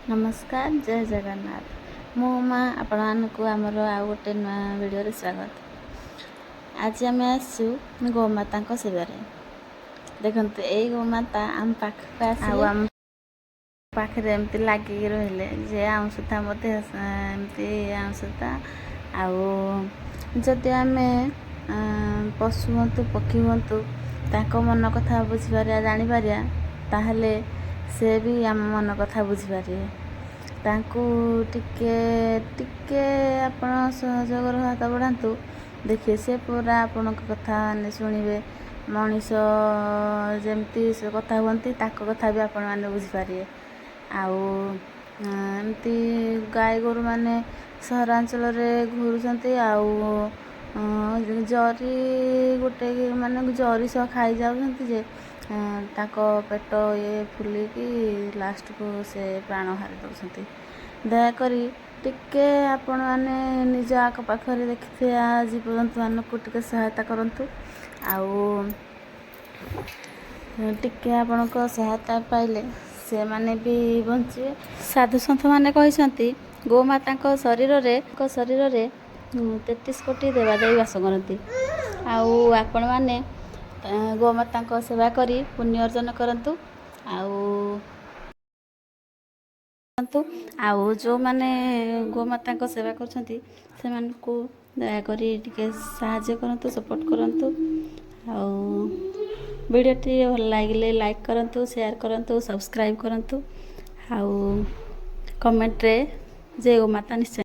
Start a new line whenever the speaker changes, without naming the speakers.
ନମସ୍କାର, ଜୟ ଜଗନ୍ନାଥ। ମୁଁ ମା, ଆପଣମାନଙ୍କୁ ଆମର ଆଉ ଗୋଟେ ନୂଆ ଭିଡ଼ିଓରେ ସ୍ୱାଗତ। ଆଜି ଆମେ ଆସିଛୁ ଗୋମାତାଙ୍କ ସେବାରେ। ଦେଖନ୍ତୁ, ଏଇ ଗୋମାତା ଆମ ପାଖକୁ ଆସିଲେ ଆଉ ଆମ ପାଖରେ ଏମିତି ଲାଗିକି ରହିଲେ ଯେ ଆଉଁସୁଥା ମୋତେ, ଏମିତି ଆଉଁସୁଥା। ଆଉ ଯଦି ଆମେ ପଶୁ ହୁଅନ୍ତୁ, ପକ୍ଷୀ ହୁଅନ୍ତୁ, ତାଙ୍କ ମନ କଥା ବୁଝିପାରିବା, ଜାଣିପାରିବା, ତାହେଲେ ସେ ବି ଆମ ମନ କଥା ବୁଝିପାରିବେ। ତାଙ୍କୁ ଟିକେ ଟିକେ ଆପଣ ସହଯୋଗର ହାତ ବଢ଼ାନ୍ତୁ, ଦେଖିବେ ସେ ପୁରା ଆପଣଙ୍କ କଥା ମାନେ ଶୁଣିବେ। ମଣିଷ ଯେମିତି ସେ କଥା ହୁଅନ୍ତି, ତାଙ୍କ କଥା ବି ଆପଣମାନେ ବୁଝିପାରିବେ। ଆଉ ଏମିତି ଗାଈ ଗୋରୁମାନେ ସହରାଞ୍ଚଳରେ ଘୁରୁଛନ୍ତି ଆଉ ଜରି ଗୋଟେ ମାନେ ଜରି ସହ ଖାଇଯାଉଛନ୍ତି ଯେ ତାଙ୍କ ପେଟ ଇଏ ଫୁଲିକି ଲାଷ୍ଟକୁ ସେ ପ୍ରାଣ ହାରି ଦେଉଛନ୍ତି। ଦୟାକରି ଟିକେ ଆପଣମାନେ ନିଜ ଆଖପାଖରେ ଦେଖିଥିବା ଜୀବଜନ୍ତୁମାନଙ୍କୁ ଟିକେ ସହାୟତା କରନ୍ତୁ। ଆଉ ଟିକେ ଆପଣଙ୍କ ସହାୟତା ପାଇଲେ ସେମାନେ ବି ବଞ୍ଚିବେ। ସାଧୁସନ୍ଥମାନେ କହିଛନ୍ତି, ଗୋମାତାଙ୍କ ଶରୀରରେ 33 କୋଟି ଦେବାଦେବୀ ବାସ କରନ୍ତି। ଆଉ ଆପଣମାନେ ଗୋମାତାଙ୍କ ସେବା କରି ପୁଣ୍ୟ ଅର୍ଜନ କରନ୍ତୁ। ଆଉ ଯେଉଁମାନେ ଗୋମାତାଙ୍କ ସେବା କରୁଛନ୍ତି, ସେମାନଙ୍କୁ ଦୟାକରି ଟିକେ ସାହାଯ୍ୟ କରନ୍ତୁ, ସପୋର୍ଟ କରନ୍ତୁ। ଆଉ ଭିଡ଼ିଓଟି ଭଲ ଲାଗିଲେ ଲାଇକ୍ କରନ୍ତୁ, ସେୟାର କରନ୍ତୁ, ସବସ୍କ୍ରାଇବ୍ କରନ୍ତୁ ଆଉ କମେଣ୍ଟରେ ଜୟ ଗୋମାତା ନିଶ୍ଚୟ।